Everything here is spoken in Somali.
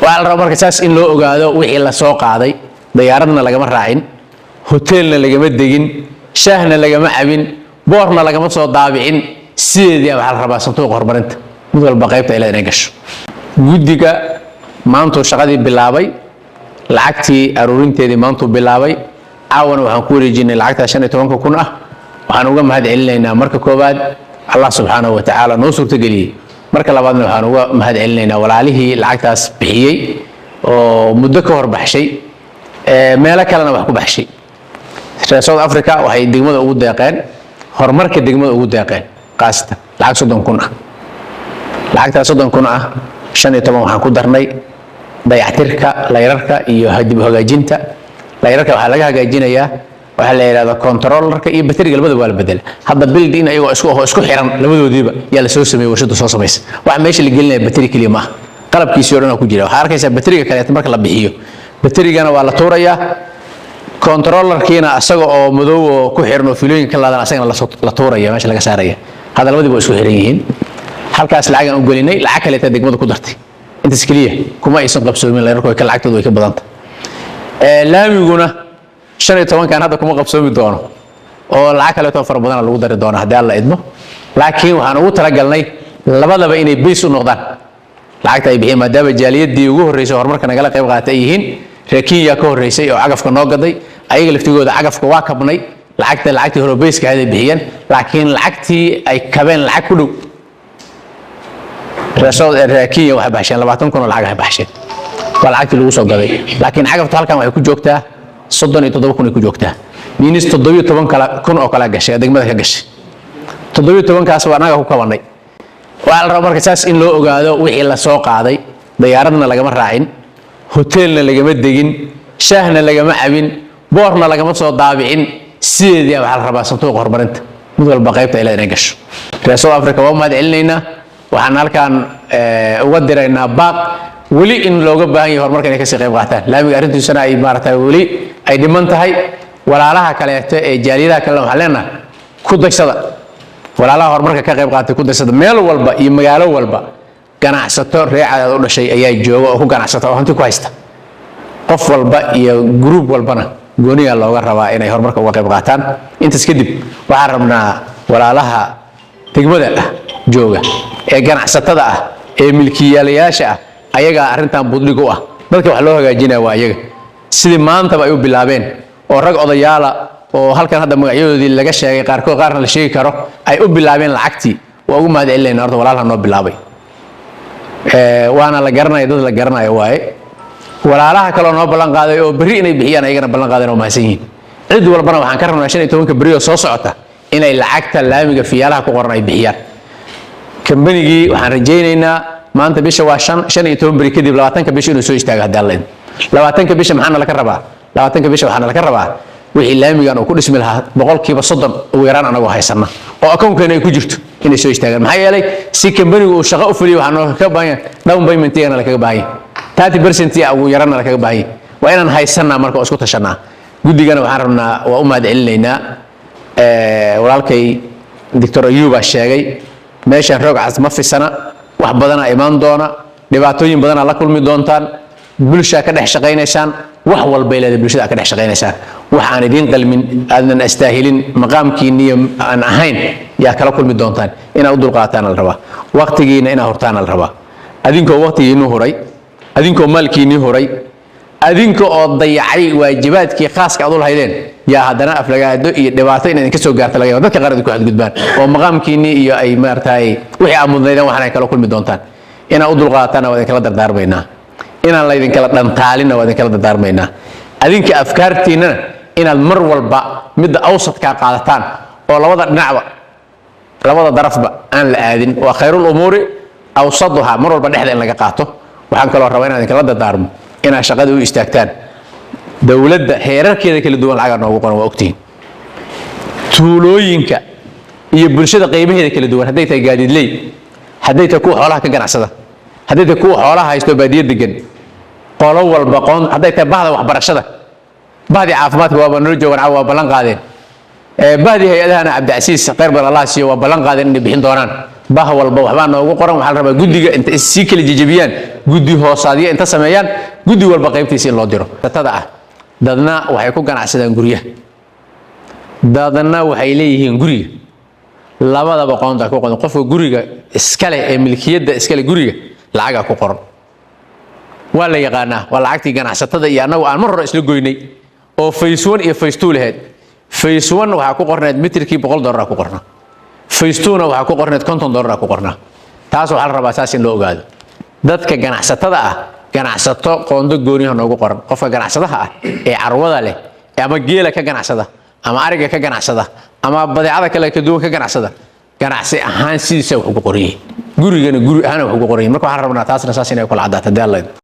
Waxaa la rabaa marka saas in loo ogaado wixii la soo qaaday. Dayaaradna lagama raacin, hoteelna lagama degin, shaahna lagama cabin, boorna lagama soo daabicin. Sideedii waxaa la rabaa sanduuqa horumarinta mid walba qaybta ila inay gasho. Guddiga maantuu shaqadii bilaabay, lacagtii aruurinteedii maantuu bilaabay. Caawana waxaan ku wareejinay lacagtaa 15,000 ah. Waxaan uga mahad celinaynaa marka koowaad Allah subxaanahu wa tacaala noo suurtageliyey. Marka labaadna waxaan uga mahad celinaynaa walaalihii lacagtaas bixiyey oo muddo ka hor baxshay, meelo kalena wax ku baxshay. Reer South Africa waxay degmada ugu deeqeen, horumarka degmada ugu deeqeen qaasatan lacag 30,000 ah. Lacagtaas 30,000 ah, 15 waxaan ku darnay dayactirka layrarka iyo dib u hagaajinta layrarka. Waxaa laga hagaajinayaa waxaa la yidhahdaa controllerka iyo bateriga, labada waa la bedela. Hadda build in ayagoo isku isku xiran labadoodiiba yaa la soo sameeyey, warshadu soo samaysa. Waxa meesha la gelinaya bateri keliya maaha, qalabkiisii oo dhan ku jira. Waxaa arkaysaa bateriga kaleeto marka la bixiyo, baterigana waa la tuurayaa, controllerkiina asaga oo madow oo ku xiran oo filooyinka ka laadan asagana la tuuraya, meesha laga saaraya. Hadda labadiiba waa isku xiran yihiin. Halkaas lacagaan u gelinay. Lacag kaleeta degmada ku dartay. Intaas keliya kuma aysan qabsoomin layrarku, way ka lacagtoodu way ka badanta. Laamiguna 15-kan hadda kuma qabsoomi doono oo lacag kaleeto fara badana lagu dari doono haddii Alla idmo. Laakiin waxaan ugu talagalnay labadaba inay base u noqdaan lacagta ay bixiyeen, maadaama jaaliyadii ugu horreysay horumarka nagala qayb qaatay ay yihiin. Reer Kenya ka horreysay oo cagafka noo gaday, ayaga laftigooda cagafka waa kabnay. Lacagta lacagtii hore base-ka ahayd ay bixiyeen, laakiin lacagtii ay kabeen lacag ku dhow reer Kenya waxay baxsheen 20,000 oo lacag ay baxsheen, waa lacagtii lagu soo gaday. Laakiin cagaftu halkan waxay ku joogtaa 37,000 ay ku joogtaa, minis 17 kala kun oo kala gashay degmada ka gashay. 17-kaas waa annaga ku kabanay. Waxaa la rabaa marka saas in loo ogaado wixii la soo qaaday. Dayaaradna lagama raacin, hoteelna lagama degin, shaahna lagama cabin, boorna lagama soo daabicin. Sideedii waxaa la rabaa sanduuqa horumarinta mid walba qaybta ila inay gasho. Reer South Africa waa u mahad celinaynaa. Waxaan halkan uga diraynaa baaq weli in looga baahan yahay horumarka inay kasii qayb qaataan. Laamiga arrintiisana ay maaragtay weli ay dhiman tahay. Walaalaha kaleeto ee jaaliyadaha kalena waxaan leenahay ku daysada walaalaha horumarka ka qayb qaatay, ku daysada. Meel walba iyo magaalo walba ganacsato reer Cadaad u dhashay ayaa jooga oo ku ganacsata oo hanti ku haysta. Qof walba iyo group walbana gooniyaa looga rabaa inay horumarka uga qayb qaataan. Intaas kadib waxaan rabnaa walaalaha degmada ah jooga ee ganacsatada ah ee milkiilayaasha ah, ayagaa arrintan buddhig u ah. Dadka wax loo hagaajinaya waa ayaga. Sidii maantaba ay u bilaabeen oo rag odayaala oo halkan hadda magacyadoodii laga sheegay qaarkood, qaarna la sheegi karo, ay u bilaabeen lacagtii, waa ugu mahad celinayna horta walaalha noo bilaabay. Waana la garanaya, dad la garanayo waaye. Walaalaha kaloo noo ballan qaaday oo berri inay bixiyaan ayagana ballan qaadeen oo mahadsan yihiin. Cid walbana waxaan ka rabnaa 15-ka berri oo soo socota inay lacagta laamiga fiyaalaha ku qoran ay bixiyaan. Kambanigii waxaan rajaynaynaa maanta bisha waa 5, 15 beri kadib, 20-ka bisha inuu soo istaago haddii Alla idmo. 20-ka bisha maxaana laka rabaa? 20-ka bisha waxaana laka rabaa wixii laamigan uu ku dhismi lahaa 30% ugu yaraan anagoo haysana oo akoonkeena ay ku jirto inay soo istaagaan. Maxaa yeelay, si kambanigu uu shaqo u fuliyo waxaa nooga ka baahan yahay down payment-igana lakaga baahan yahay, 30% ugu yaraanna lakaga baahan yahay. Waa inaan haysanaa marka oo isku tashanaa. Guddigana waxaan rabnaa, waa u mahad celinaynaa. Walaalkay Doctor Ayuubaa sheegay meeshan roog cas ma fisana. Wax badanaa imaan doona, dhibaatooyin badanaa la kulmi doontaan, bulshaa ka dhex shaqaynaysaan, wax walbay leedahay bulshada ka dhex shaqaynaysaan. Wax aan idiin qalmin, aadnan astaahilin, maqaamkiinniyo aan ahayn yaa kala kulmi doontaan. Inaad u dulqaataan la rabaa, waqtigiina inaad hurtaan la rabaa. Adinkoo waqtigiinnu huray, adinkoo maalkiinnii huray, adinka oo dayacay waajibaadkii khaaska aad u lahaydeen, yaa haddana aflagaado iyo dhibaato in idinka soo gaarta laga yaabo, dadka qaar idinku xadgudbaan oo maqaamkiinnii iyo ay maaragtay wixii aad mudnaydeen waxaan ay kala kulmi doontaan. Inaad u dulqaataana waa idinkala dardaarmaynaa, inaan laydinkala dhantaalinna waa idinkala dardaarmaynaa. Adinka afkaartiinnana inaad mar walba midda awsadkaa qaadataan oo labada dhinacba, labada darafba aan la aadin. Waa خير الأمور أوسطها, mar walba dhexda in laga qaato. Waxaan kaloo rabaa inaan idinkala dardaarmo inaad shaqada u istaagtaan. Dowladda heerarkeeda kala duwan lacagaa noogu qoran, waa ogtihiin. Tuulooyinka iyo bulshada qaybaheeda kala duwan, hadday tahay gaadiidley, hadday tahay kuwa xoolaha ka ganacsada, hadday tahay kuwa xoolaha haysto baadiyo degan, qolo walba qoon, hadday tahay bahda waxbarashada, bahdii caafimaadka waaba noo joogan caawa, waa ballan qaadeen. Bahdii hay-adahana Cabdicasiis khayr badan Allah siiyo, waa ballan qaadeen inay bixin doonaan. Bah walba waxbaa noogu qoran. Waxaa la rabaa guddiga inta is sii kala jejebiyaan, guddi hoosaadyo inta sameeyaan, guddi walba qaybtiisa in loo diro. Tada ah, dadna waxay ku ganacsadaan guryaha, dadna waxay leeyihiin guriga. Labadaba qoonta ku qoran. Qofka guriga iskale ee milkiyadda iskale guriga lacagaa ku qoran, waa la yaqaanaa. Waa lacagtii ganacsatada iyo annagu aan mar hore isla goynay oo phase one iyo phase two lahayd. Phase one waxaa ku qorneed mitirkii $100 ku qornaa, phase two-na waxaa ku qorneed $50 ku qornaa. Taas waxaa la rabaa saas in loo ogaado. Dadka ganacsatada ah, ganacsato qoondo gooniyaha noogu qoran. Qofka ganacsadaha ah ee carwada leh, ama geela ka ganacsada, ama ariga ka ganacsada, ama badeecada kale ka duwan ka ganacsada, ganacsi ahaan sidiisa wax ugu qoran yihiin, gurigana guri ahaan wax ugu qoran yihiin. Marka waxaan rabnaa taasna saas inay kula caddaato hadii Alla idmo.